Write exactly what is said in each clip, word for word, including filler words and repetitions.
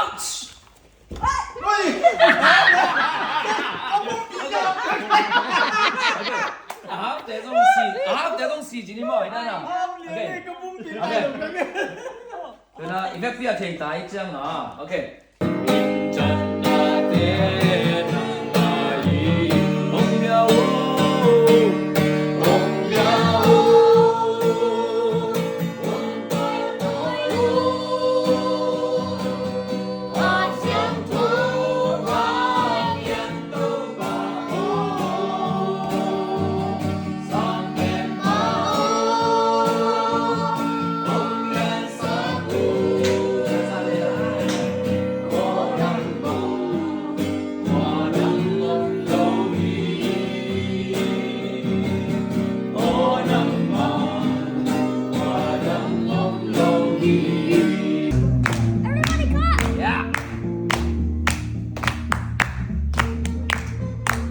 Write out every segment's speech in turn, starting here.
Oi! A hapte zong si, a hapte zong si ci ni maw, ina na. Okay. Okay. Tuna i vekpi a thei ta i ciang na. Okay. Everybody clap! Yeah!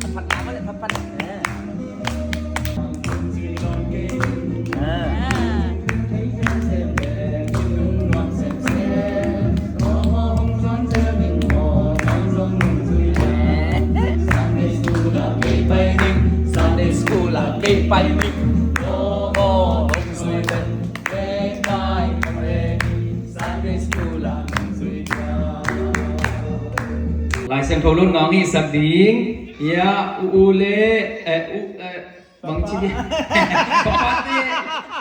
Pat pat, pat pat. Sunday school ah kei pai ding. Oh, oh, hong zui pen. Sunday school ah hong zui pen. Lai Siangtho Lun Ngang hi sak ding. Ya, u u le, eh, u, eh, bang ci. Papate,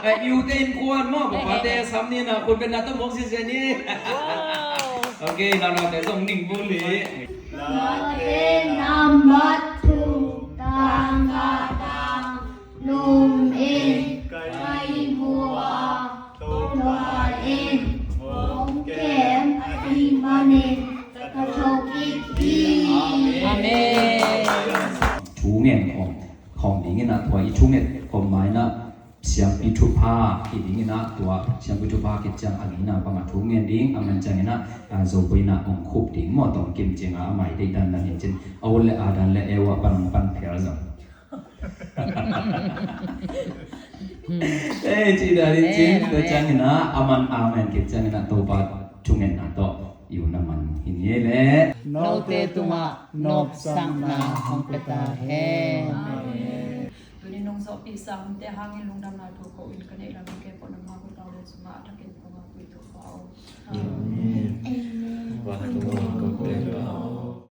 eh, i u te in kuan maw, papate sam ni na, kun pen na to mok si se ni. Wow. Okay, na na te zong ning bu li. Late number two, tang ka tang. Lum in kai mu a, Topa in hong kem ahih manin ka thokik hi. Amen. Thu ngen khawm, khawm ding in ah, tua i thu nget khawm ma in ah, siampi thupha khit ding in ah, tua siampi thupha khit ciang a ngeina bang a thu ngen ding, a man ciang in ah, a, Zo pai in ah hong khup ding maw, tawm kim ciang a, a mai deih dan dan in cin, a ul le a dan le e ua pan hong pan phial zong. Eh, ci dan in cin, amen, tua ciangin ah, a man amen kik ciangin ah, Topa thungetna tawh i un a man hi ni le. Note tungah nopsakna hong pia ta hen. Amen. Tuni nong zawhpih sa hunte hangin lungdamna thu ko in ka neih lam in kei pawh nangmah khut tau le sungah a thakin kong a kui Topa aw. Amen. Amen. Van tungah kong pia aw.